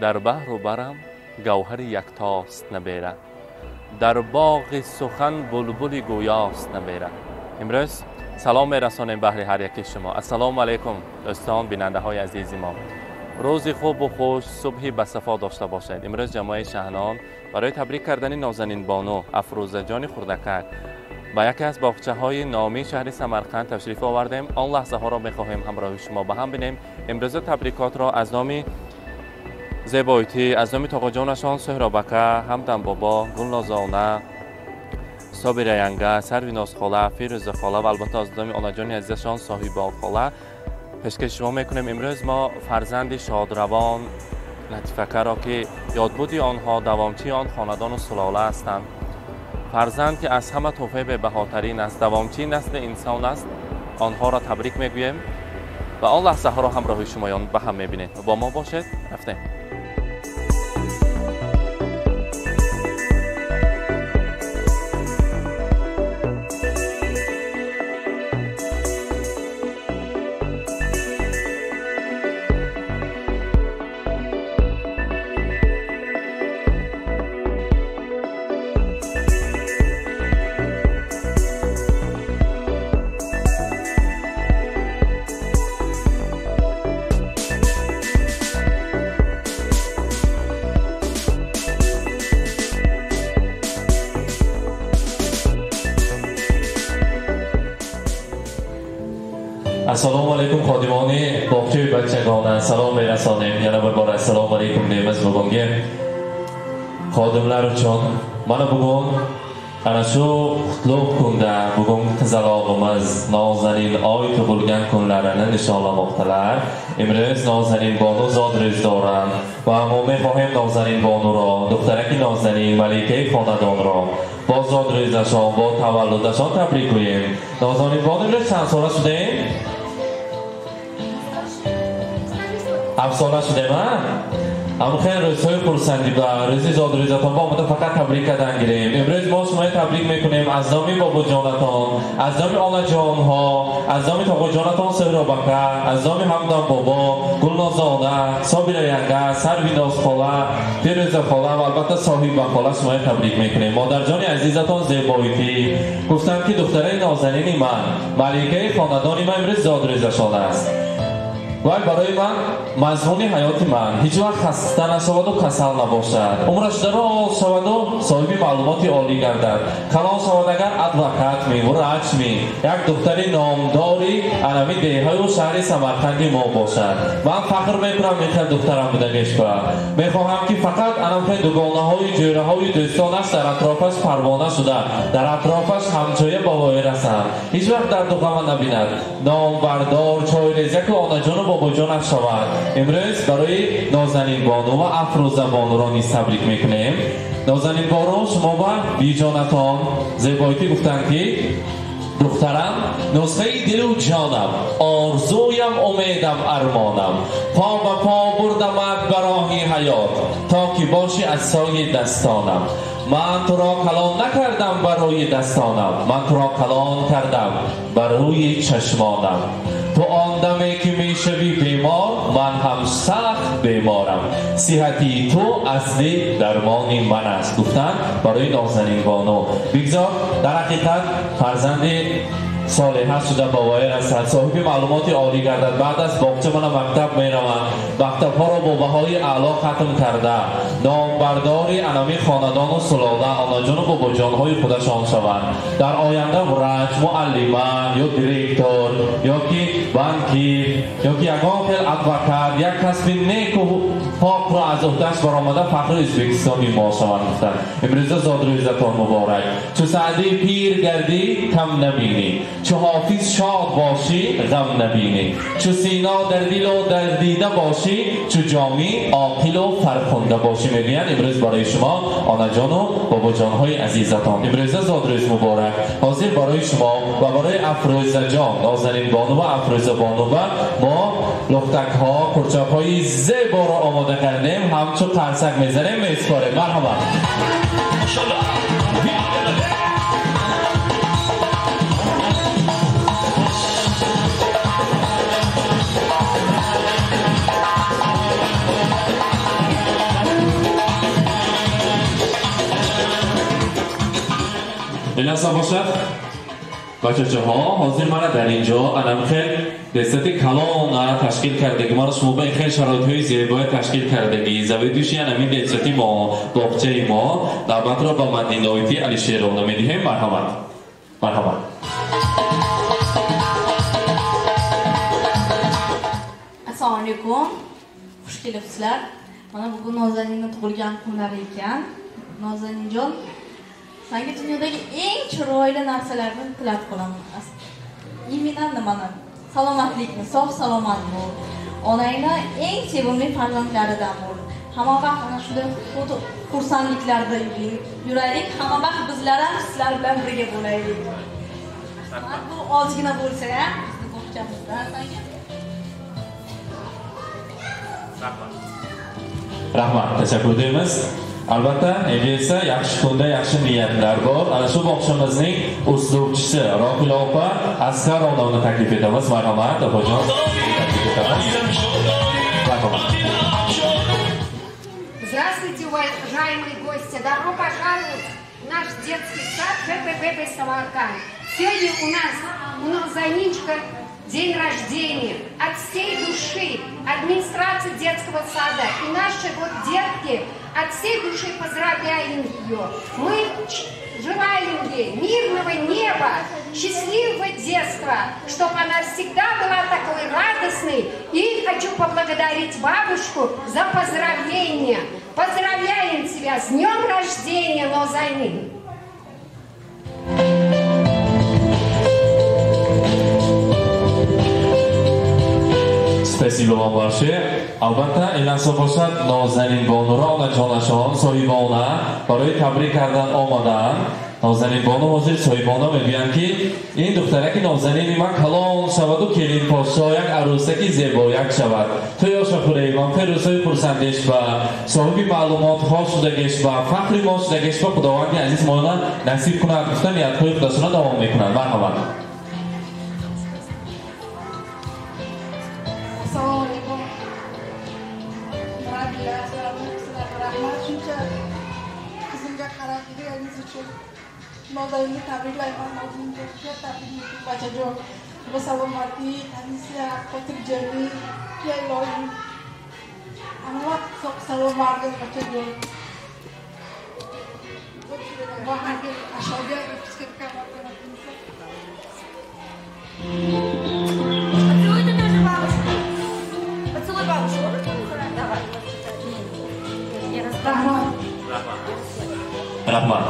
Дар баҳру барам гавҳари яктост набера, дар боғи сухан булбули гӯёст набера. Имрӯз салом мерасонем баҳри ҳар яки шумо. Ассалому алайкум дӯстон, бинандаҳои азизи мо. Рӯзи хубу хуш, субҳи басафо дошта бошед. Имрӯз ҷамоаи Шаҳнон барои табрик кардани Нозанинбону Афрӯзаҷони хурдакак ба яке аз боғчаҳои номии шаҳри Самарқанд ташриф овардем. Он лаҳзаҳоро мехоҳем ҳамроҳи шумо ба ҳам бинем. Имрӯза табрикотро аз номи Зебоитӣ, аз номи тоғоҷонашон Суҳробака, Ҳамдамбобо, Гулнозона, Собираянга, Сарвинозхола, Фирӯзахола ва албатта аз номи онаҷони азизашон Соҳиболхола пешкаши шумо мекунем. Имрӯз мо фарзанди шодравон Латифакаро, ки ёдбуди онҳо, давомчии он хонадону сулола ҳастанд, фарзанд ки аз ҳама тӯҳфаи бебаҳотарин аст, давомчии насли инсон аст, онҳоро табрик мегӯем ва он лаҳзаҳоро ҳамроҳи шумоён ба ҳам мебинем. Бо мо бошед. Рафтем. Ассалому алайкум ходимони боғчаи бачагона, салом мерасонем. Yana bir bor assalomu alaykum deymiz bugungi xodimlar uchun. Mana bugun ana shu qutlug' kunda, bugun qizalog'imiz Nozanin oy tug'ilgan kunlarini nishonlamoqdalar. Imro'z Nozanin bonu zodro'zdoran va мо мехоҳем Nozanin bonuro, духтараки Nozanin, маликаи хонадонро бо зодрӯзашон, бо таваллудашон табрик гӯем. Нозанин бону имрӯз чанд сола шудем? 7 сола шудем, а? Аммо хеле рӯзҳои хурсандӣ ба рӯзи зодрӯзатон ба омада фақат табрик кардан гирем. Имрӯз мо шуморо табрик мекунем аз номи бобоҷонатон, аз номи онаҷонҳо, аз номи тоғоҷонатон Суҳробака, аз номи Ҳамдам бобо, Гулнозона, Собираянга, Сарвинозхола, Фирӯзахола ва албатта Соҳибахола шуморо табрик мекунем. Модарҷони азизатон Зебоитӣ гуфтанд, ки духтараи нозанини ман, маликаи хонадони ман имрӯз зодрӯзашон аст. Вай барои ман мазмуни ҳаёти ман ҳеҷ вақт хаста нашаваду касал набошад, умраш дароз шаваду соҳиби маълумоти олӣ гардад, калон шавад агар адвокат ми, врач ми, як духтари номдори анами деҳаю шаҳри Самарқанди мо бошад. Ман фахр мекунам ин хел духтарам будагешба. Мехоҳам, ки фақат анамхел дугонаҳои ҷӯраҳои дӯстонаш дар атрофаш парвона шуда, дар атрофаш ҳамҷоя ба воя расанд, ҳеҷ вақт дарду ғама набинад, номбардор, чойрезяку онаҷону бобоҷонаш шавад. Имрӯз барои Нозанинбону ва Афрӯзабонуро низ табрик мекунем. Нозанинбону, шумо ба биҷонатон Зебоитӣ гуфтанд, ки духтарам нусхаи дилу ҷонам, орзуям, умедам, армонам, по ба по бурдамат ба роҳи ҳаёт, то ки бошӣ аз сои дастонам. Ман туро калон накардам барои дастонам, ман туро калон кардам барои чашмонам. Ту он даме ки мешавӣ бемор, ман ҳам сахт беморам. Сиҳатии ту асли дармони ман аст, гуфтанд барои Нозанинбону. Бигзор дар ҳақиқат фарзанди солиҳа шуда ба воя расад, соҳиби маълумоти олӣ гардад. Баъд аз боғча мана мактаб мераванд, мактабҳоро бо баҳои аъло хатм карда, номбардори анами хонадону сулола, онаҷону бобоҷонҳои худашон шаванд. Дар оянда врач, муаллима ё директор, ё ки банкир, ё ки ягон хел адвокат, як касби неку покро аз уҳдаш баромада фахри Ӯзбекистони мо шаванд, гуфтанд. Имрӯза зодрӯзатон муборак. Чу Саъдии пир гардӣ, кам набинӣ, чу Ҳофиз шод бошӣ, ғам набинӣ, чу Сино дар дилу дар дида бошӣ, чу Ҷомӣ оқилу фархунда бошӣ, мегӯянд имрӯз барои шумо онаҷону бобоҷонҳои азизатон. Имрӯза зодрӯз муборак. Ҳозир барои шумо ва барои Афрӯзаҷон, Нозанинбону ва Афрӯзабону ба мо лухтакҳо, қурчоқҳои зеборо омода кардем, ҳамчун қарсак мезанем, месупорем. Марҳамат. Ин бошад бачачаҳо ҳозир мана дар инҷо анам хел дестати калон ташкил кардагӣ, маро шумо ба ин хел шароитҳои зебоя ташкил кардагӣ. Заведующий анамин детсати мо, боғчаи мо, навбатро ба Мадиноити Алишеровна медиҳем. Марҳамат, марҳамат. Assalomu alaykum, xush kelibsizlar. Mana bugun Nozaninni tug'ilgan kunlari ekan. Nozaninjon, sanga dunyodagi eng chiroyli narsalarni tilab qolaman. Именно nimani? Salomatlikni, sog' salomat bo'l. Onangni eng sevimli farzandlaridan bo'l. Hamma vaqt ana shunday xursandliklarda yuraylik. Hamma vaqt bizlar ham sizlar bilan birga bo'laylik. Rahmat, bu ozgina bo'lsa ham bizni bog'chamizdan sanga. Rahmat. Rahmat, tashakkur deymiz. Albatta, endi esa yaxshi kunda yaxshi niyatlar bor. Ana shu bog'chamizning uslubchisi Rohila opa Asqarovnani taklif etamiz. Marhamat, opajon. Taklif etamiz. Marhamat. Здравствуйте, уважаемые гости. Добро пожаловать в наш детский сад ГПБ Самарканд. Сегодня у нас у Нозанинчика день рождения. От всей души администрация детского сада и наши вот детки от всей души поздравляем ее. Мы желаем ей мирного неба, счастливого детства, чтобы она всегда была такой радостной. И хочу поблагодарить бабушку за поздравление. Поздравляем тебя с днем рождения, Нозанин! Спасибо вам большое. Албатта, ин лаҳза бошад Нозанин бонуро онаҷонашон соҳибона барои табрик кардан омаданд. Нозанин бону ҳозир соҳибона мегӯянд, ки ин духтараки нозанини ман калон шаваду келинпошо як арӯсаки зебояк шавад. Тӯёша хӯреймон, ферӯзҳои хурсандеш ба соҳиби маълумотҳо шудагеш ба фахри мо шудагеш ба Худованди азиз моёна насиб кунад гуфта ниятҳои худашона давом мекунанд. Марҳамат. Assalomu alaykum. Murabbiylar, sizlarga rahmat. Shuncha qizimga qarab yurganingiz uchun Nozaninni tabriklayman. Nozaninga tabrik, bachajon. Va salomatlik, hamisha xotirjamlik, iloyim. Hamma vaqt sog' salomat bo'l, bachajon. Va har bir ashoga Поцелуй ты тоже бабушку. Поцелуй бабушку. Давай. Я Rahmat. Rahmat.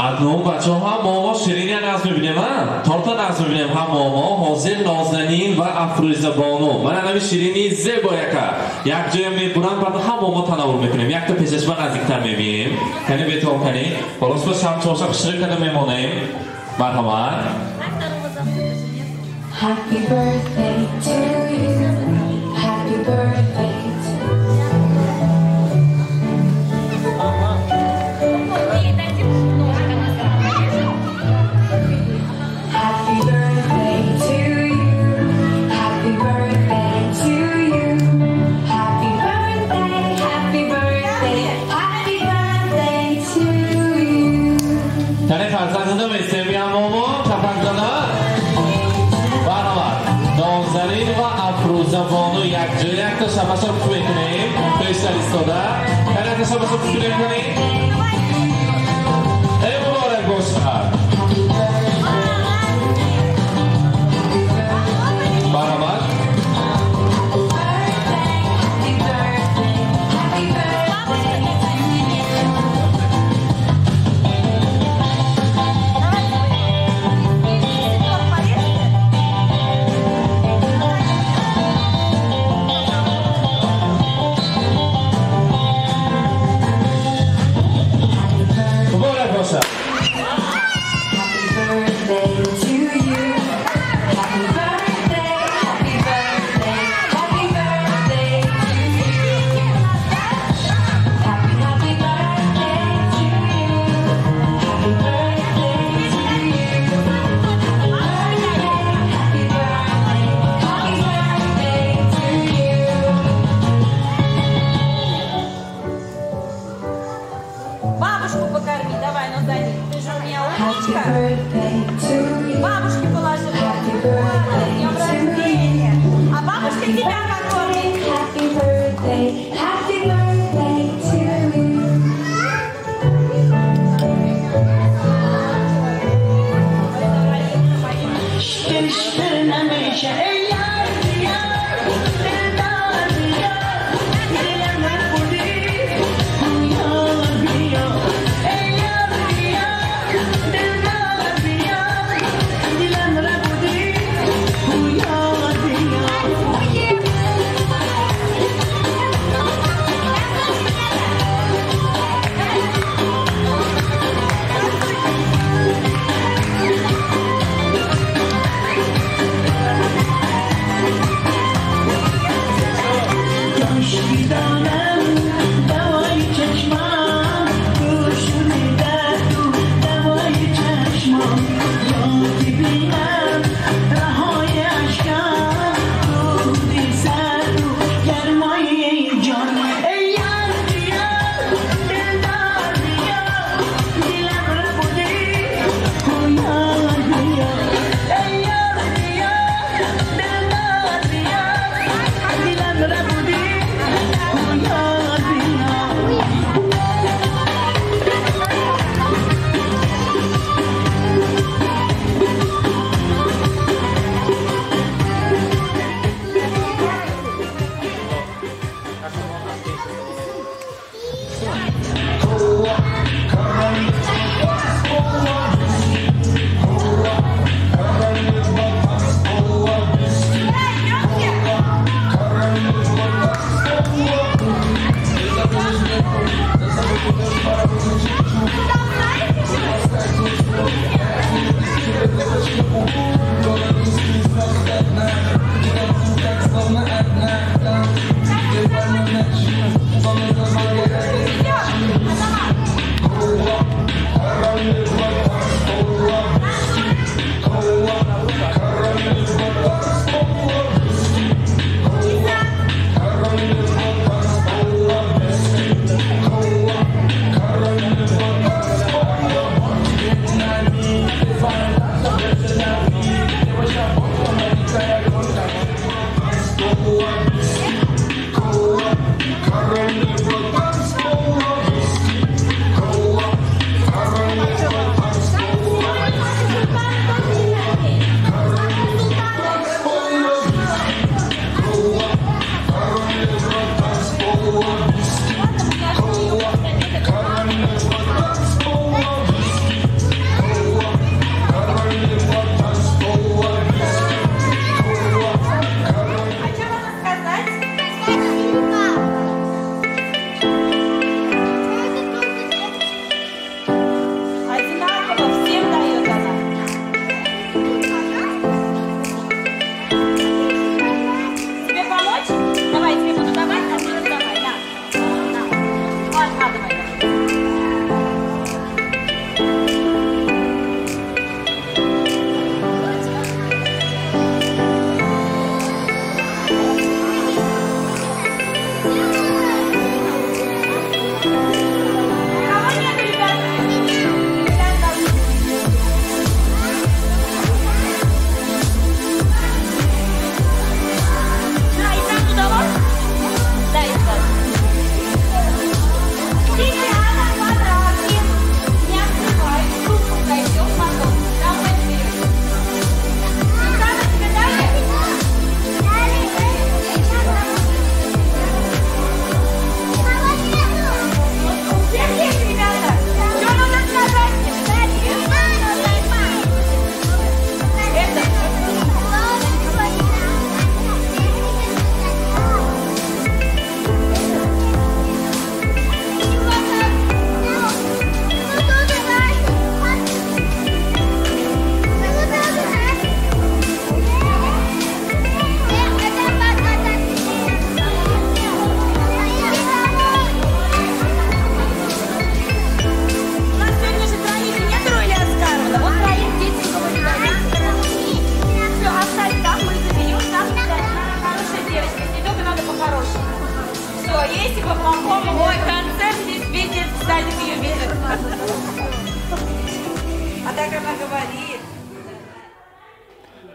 Акнун бачаҳо ҳам мо шириния нағз мебинем, торта нағз мебинем. Ҳам мо ҳозир Нозанин ва Афрӯза бону мана нави ширинии зебояка якҷоя мебуранд, баъд ҳам мо танаввул мекунем. Якта пешаш ба наздиктар мебием. Кани бетон кани болос ба шамчоша хушрик када мемонем. Марҳамат. Happy birthday to you. Happy birthday to you. Happy birthday to you. Happy birthday to you. Happy birthday, happy birthday, happy birthday to you. Кани фарзандона месемиам момо чапакзана. Марҳамат. Нозанин ва Афрӯза бону якҷоя якта шабаша пуш мекунем. Пештар истода. Кани якта шабаша пуш кунем кани. Эй муборак бошад. Марҳамат. Happy birthday, happy birthday to you.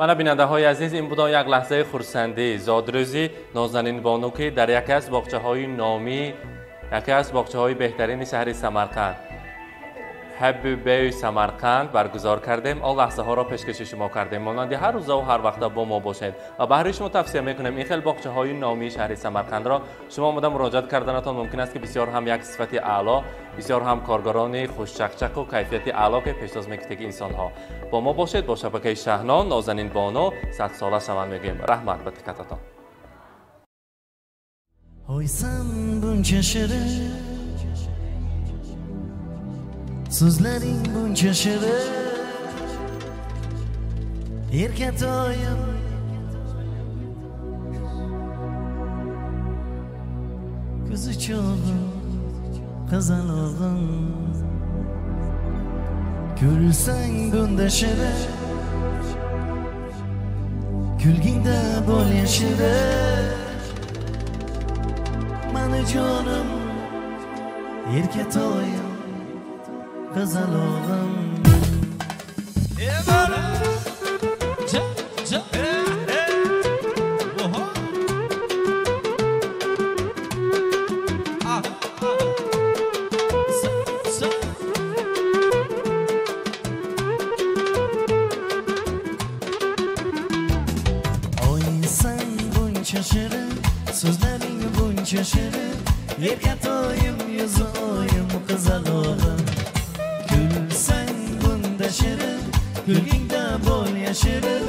Мана бинандаҳои азиз, ин будон як лаҳзаи хурсандӣ, зодрӯзи Нозанин бону, ки дар яке аз боғчаҳои номӣ, яке аз боғчаҳои беҳтарини шаҳри Самарқанд, Happy Bay Самарқанд баргузор кардем. Он лаҳзаҳоро пешкаши шумо кардем. Монанди ҳар рӯза ва ҳар вақта бо мо бошед ва баҳри шумо тавсия мекунем, ин хел боғчаҳои номии шаҳри Самарқандро шумо омода муроҷиат карданатон мумкин аст, ки бисёр ҳам як сифати аъло, бисёр ҳам коргарони хушчақчақу кайфияти аъло, ки пешвоз мекунед инсонҳо. Бо мо бошед, бо шабакаи Шаҳнон. Нозанин бону 100 сола шаванд мегӯем. Раҳмат ба диққататон. Oysan buncha shirin, so'zlaring buncha shirin, erkatoyim, ko'zi cho'g'im, qizalog'im, kulsang bunda shirin, kulgingda bo'l yashirin, mani jonim, erkatoyim, qizalog'im. Oysan buncha shirin, so'zlaring buncha shirin, erkatoyim, yuzi oyim, qizalog'im, kulsang bunda shirin, kulgingda bo'l yashirin,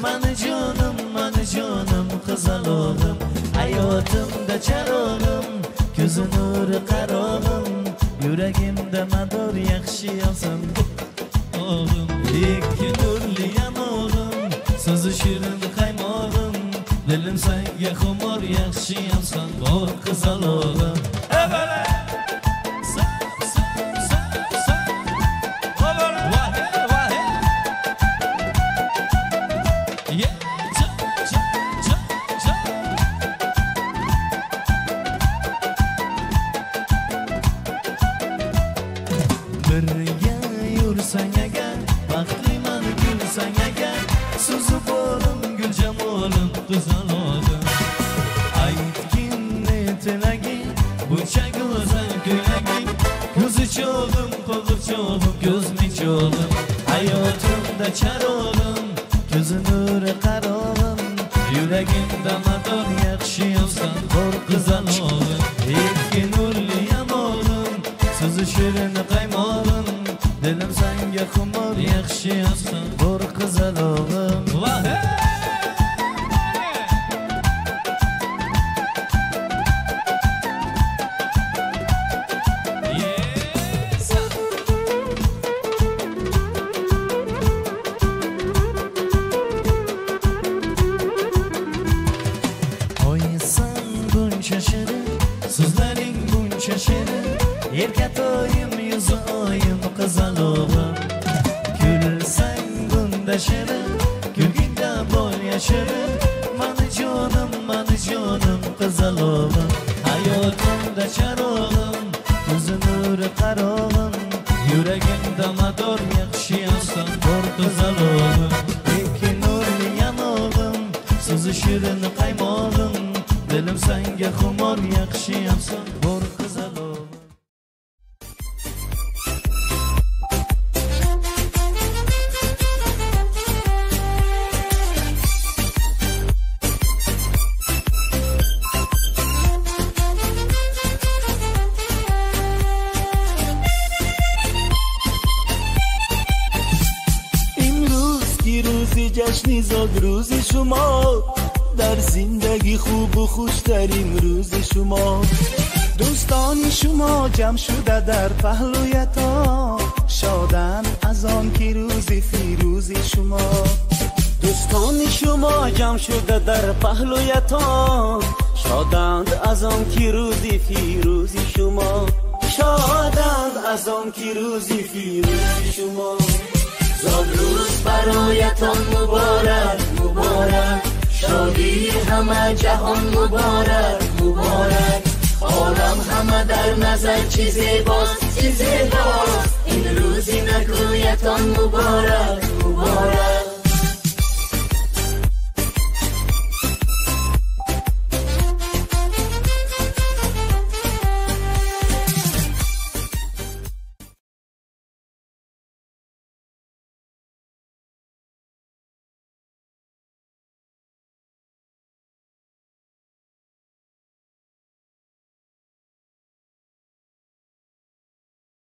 mani jonim, mani jonim, qizalog'im, hayotimda charog'im, ko'zi nuri qarog'im, yuragimda mador, yaxshi yozim o'g'im, ikki nurli yamog'im, so'zi shirin qaymog'im, dilim senga xumor, yaxshi yozsan bor qizalog'im. Birga yursang agar, baxtliman kulsang agar, so'zi borim, gul jamolim, qizalog'im, aytgin ne tilaging, buncha go'zal ko'ylaging, ko'zi cho'g'im, qo'g'irchog'im, ko'zmi cho'g'im, hayotimda charog'im, ko'zi nuri qarog'im, yuragimda mador, yaxshi yozsan bor qizalog'im, ikki nurli yamog'im, so'zi shirin qaymog'im, dilim senga xumor, yaxshi yozsan bor qizalog'im. Oysan buncha shirin, so'zlaring buncha shirin, erkatoyim, yuzi oyim, qizalog'im, kulsang bunda shirin, kulgingda bo'l yashirin, mani jonim, mani jonim, qizalog'im, hayotimda charog'im, ko'zi nuri qarog'im, yuragimda mador, yaxshi yozsan bor qizalog'im, ikki nurli yanog'im, so'zi shirin qaymog'im, dilim senga xumor, yaxshi yozsan bor qizalog'im. ҷашни зодрӯзи шумо, дар зиндагӣ хубу хуштарин рӯзи шумо, дӯстони шумо ҷамъ шуда дар паҳлӯятон, шоданд аз он ки рӯзи фирӯзи шумо, дӯстони шумо ҷамъ шуда дар паҳлӯятон, шоданд аз он ки рӯзи фирӯзи шумо, шоданд аз он ки рӯзи фирӯзи шумо. Зодрӯз бароятон муборак, муборак, шодии ҳама ҷаҳон муборак, муборак, олам ҳама дар назар чӣ зебост, чӣ зебост, ин рӯзи нагӯятон муборак.